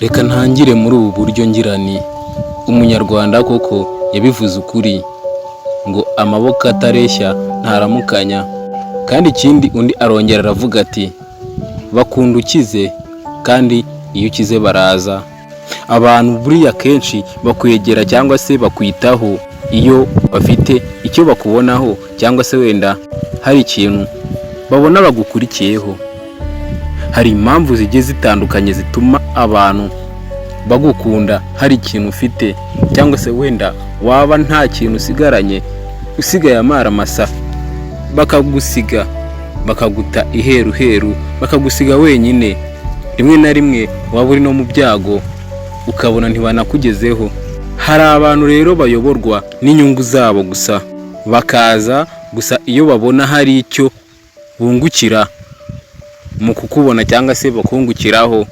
Reka ntangire muri ubu buryo ngira ni Umunyarwanda koko yabivuze ukuri ngo amaboko atareshya ntaramukanya. Kandi ikindi, undi arongera aravuga ati: "Bakunda ukize, kandi iyo ukize baraza." Abantu buriya kenshi bakwegera cyangwa se bakwitaho iyo bafite icyo bakubonaho, cyangwa se wenda hari ikintu babona bagukurikiyeho. Hari impamvu zigiye zitandukanye zituma abantu bagukunda hari ikintu ufite, cyangwa se wenda waba nta kintu usigaranye, usigaye amara masa, bakagusiga, bakaguta iheruheru, bakagusiga wenyine. Rimwe na rimwe waba uri no mu byago, ukabona ntibanakugezeho. Hari abantu rero bayoborwa n'inyungu zabo gusa, bakaza gusa iyo babona hari icyo bungukira mu kukubona cyangwa se bakungukiraho.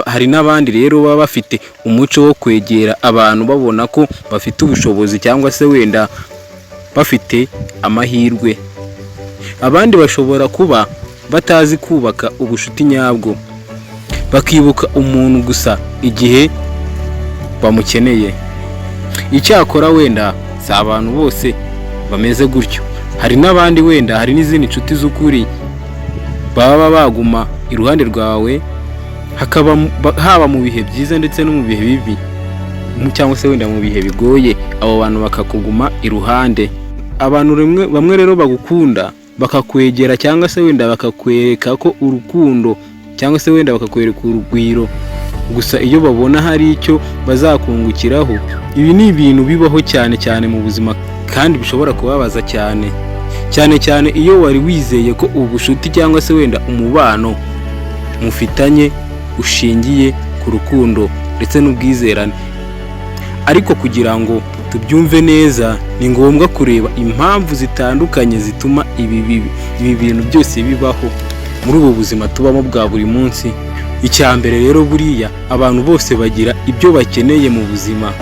Hari n'abandi rero baba bafite umuco wo kwegera abantu babona ko bafite ubushobozi, cyangwa se wenda bafite amahirwe. Abandi bashobora kuba batazi kubaka ubucuti nyabwo, bakibuka umuntu gusa igihe bamukeneye. Icyakora wenda si abantu bose bameze gutyo. Hari n'abandi, wenda hari n'izindi nshuti z'ukuri baba baguma iruhande rwawe, hakaba haba mu bihe byiza ndetse no mu bihe bibi, cyangwa se wenda mu bihe bigoye, abo bantu bakakuguma iruhande. Abantu rimwe bamwe rero bagukunda, bakakwegera, cyangwa se wenda bakakwereka ko urukundo, cyangwa se wenda bakakwereka urugwiro gusa iyo babona hari icyo bazakungukiraho. Ibi ni ibintu bibaho cyane cyane mu buzima, kandi bishobora kubabaza cyane cyane cyane iyo wari wizeye ko ubucuti cyangwa se wenda umubano mufitanye ushingiye ku rukundo ndetse n'ubwizerane. Ariko kugira ngo tubyumve neza, ni ngombwa kureba impamvu zitandukanye zituma ibi bintu byose bibaho muri ubu buzima tubamo bwa buri munsi. Icya mbere rero, buriya abantu bose bagira ibyo bakeneye mu buzima.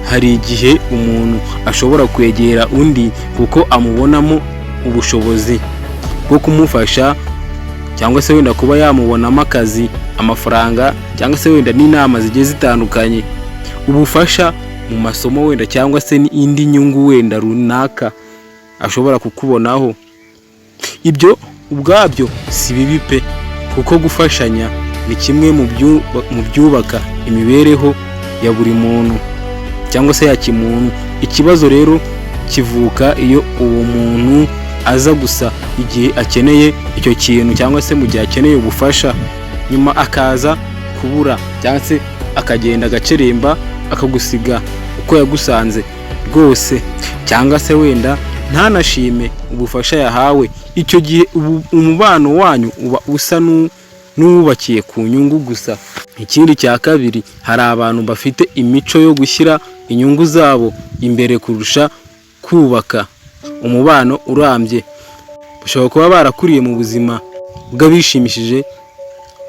Hari igihe umuntu ashobora kwegera undi kuko amubonamo ubushobozi bwo kumufasha, cyangwa se wenda kuba yamubonamo akazi, amafaranga, cyangwa se wenda n'inama zigiye zitandukanye, ubufasha mu masomo wenda, cyangwa se n'indi nyungu wenda runaka ashobora kukubonaho. Ibyo ubwabyo si bibi pe, kuko gufashanya ni kimwe mu byubaka imibereho ya buri muntu cyangwa se ya kimuntu. Ikibazo rero kivuka iyo uwo muntu aza gusa igihe akeneye icyo kintu, cyangwa se mu gihe akeneye ubufasha, nyuma akaza kubura, cyangwa se akagenda agaceremba, akagusiga uko yagusanze rwose, cyangwa se wenda ntanashime ubufasha yahawe. Icyo gihe umubano wanyu uba usa n'uwubakiye ku nyungu gusa. Ikindi cya kabiri, hari abantu bafite imico yo gushyira inyungu zabo imbere kurusha kubaka umubano urambye. Bashobora kuba barakuriye mu buzima bw'abishimishije,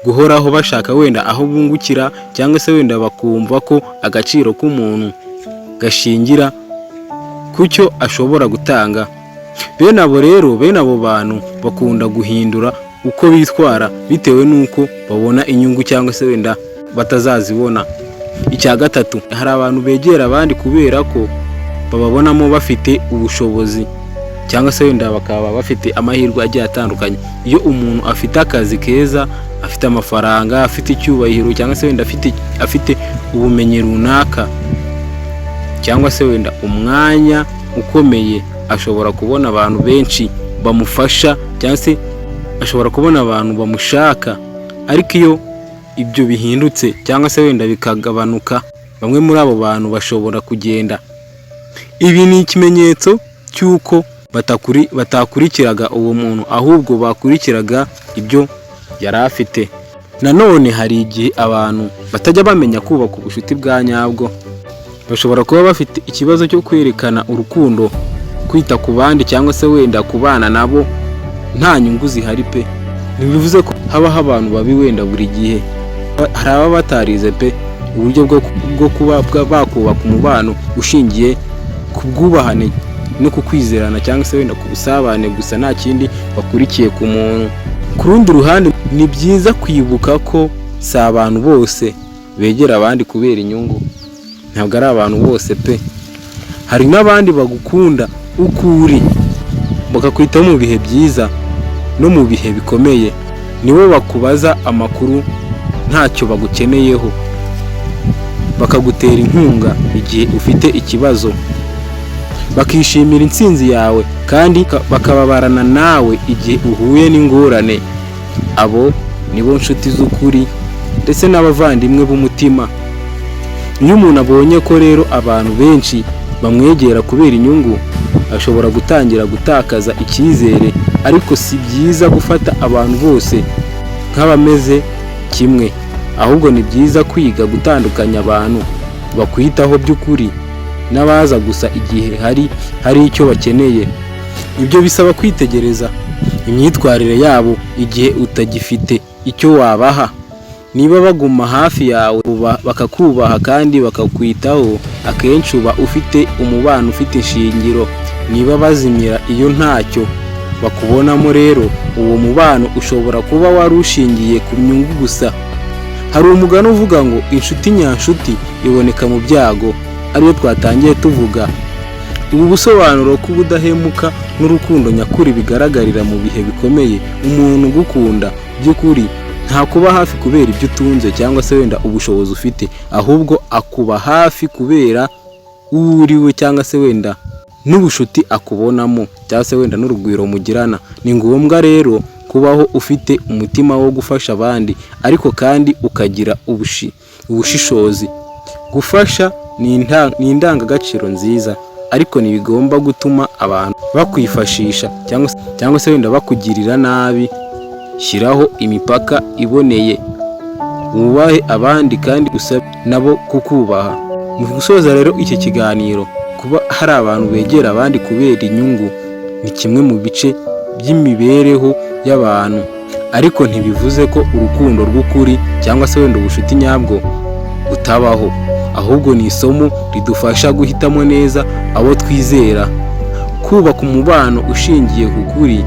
guhoraho bashaka wenda aho bungukira, cyangwa se wenda bakumva ko agaciro k'umuntu gashingira ku cyo ashobora gutanga. Bene abo rero, bene abo bantu bakunda guhindura uko bitwara bitewe n'uko babona inyungu, cyangwa se wenda batazazibona. Icya gatatu, hari abantu begera abandi kubera ko bababonamo bafite ubushobozi, cyangwa se wenda bakaba bafite amahirwe agiye atandukanye. Iyo umuntu afite akazi keza, afite amafaranga, afite icyubahiro, cyangwa se wenda afite ubumenyi runaka, cyangwa se wenda umwanya ukomeye, ashobora kubona abantu benshi bamufasha, cyangwa se ashobora kubona abantu bamushaka. Ariko iyo ibyo bihindutse, cyangwa se wenda bikagabanuka, bamwe muri abo bantu bashobora kugenda. Ibi ni ikimenyetso cy'uko batakurikiraga uwo muntu, ahubwo bakurikiraga ibyo yari afite. Nanone hari igihe abantu batajya bamenya kubaka ubucuti bwa nyabwo. Bashobora kuba bafite ikibazo cyo kwerekana urukundo, kwita ku bandi, cyangwa se wenda kubana nabo nta nyungu zihari pe. Ntibivuze ko habaho abantu babi wenda buri gihe. Hari ababa batarize pe uburyo bwo kuba bakubaka umubano ushingiye ku bwubahane no ku kwizerana, cyangwa se wenda ku busabane gusa, nta kindi bakurikiye ku muntu. Ku rundi ruhande, ni byiza kwibuka ko Si abantu bose begera abandi kubera inyungu, ntabwo ari abantu bose pe. Hari n'abandi bagukunda uko uri, bakakwitaho mu bihe byiza no mu bihe bikomeye. Nibo bakubaza amakuru ntacyo bagukeneyeho, bakagutera inkunga igihe ufite ikibazo, bakishimira intsinzi yawe kandi bakababarana nawe igihe uhuye n'ingorane. Abo nibo nshuti z'ukuri ndetse n'abavandimwe b'umutima. Iyo umuntu abonye ko rero abantu benshi bamwegera kubera inyungu, ashobora gutangira gutakaza icyizere. Ariko si byiza gufata abantu bose nk'abameze kimwe, ahubwo ni byiza kwiga gutandukanya abantu bakwitaho by'ukuri n'abaza gusa igihe hari icyo bakeneye. Ibyo bisaba kwitegereza imyitwarire yabo igihe utagifite icyo wabaha. Niba baguma hafi yawe, bakakubaha kandi bakakwitaho, akenshi uba ufite umubano ufite ishingiro. Niba bazimira iyo ntacyo bakubonamo rero, uwo mubano ushobora kuba wari ushingiye ku nyungu gusa. Hari umugani uvuga ngo inshuti nyanshuti iboneka mu byago, ariyo twatangiye tuvuga. Ubu busobanuro k'ubudahemuka n'urukundo nyakuri bigaragarira mu bihe bikomeye. Umuntu ugukunda by'ukuri nta kuba hafi kubera ibyo utunze cyangwa se wenda ubushobozi ufite, ahubwo akuba hafi kubera uwo uri we cyangwa se wenda n'ubushuti akubonamo cyangwa se wenda n'urugwiro mugirana. Ni ngombwa rero kubaho ufite umutima wo gufasha abandi, ariko kandi ukagira ubushishozi. Gufasha ni indangagaciro nziza, ariko ntibigomba gutuma abantu bakwifashisha cyangwa se wenda bakugirira nabi. Shyiraho imipaka iboneye, wubahe abandi kandi usabe nabo kukubaha. Mu gusoza rero iki kiganiro, kuba hari abantu begera abandi kubera inyungu ni kimwe mu bice by'imibereho y'abantu, ariko ntibivuze ko urukundo rw'ukuri cyangwa se wenda ubucuti nyabwo butabaho. Ahubwo ni isomo ridufasha guhitamo neza abo twizera, kubaka umubano ushingiye ku kuri,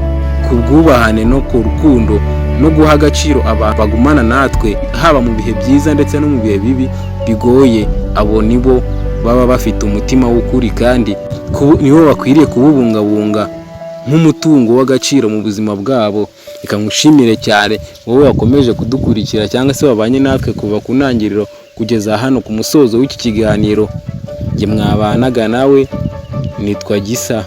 ku bwubahane no ku rukundo, no guha agaciro abantu bagumana natwe haba mu bihe byiza ndetse no mu bihe bibi bigoye. Abo nibo baba bafite umutima w'ukuri kandi nibo bakwiriye kuwubungabunga nk'umutungo w'agaciro mu buzima bwabo. Reka ngushimire cyane wowe wakomeje kudukurikira cyangwa se wabanye natwe kuva ku ntangiriro kugeza hano ku musozo w'iki kiganiro. Njye mwabanaga nawe nitwa Gisa.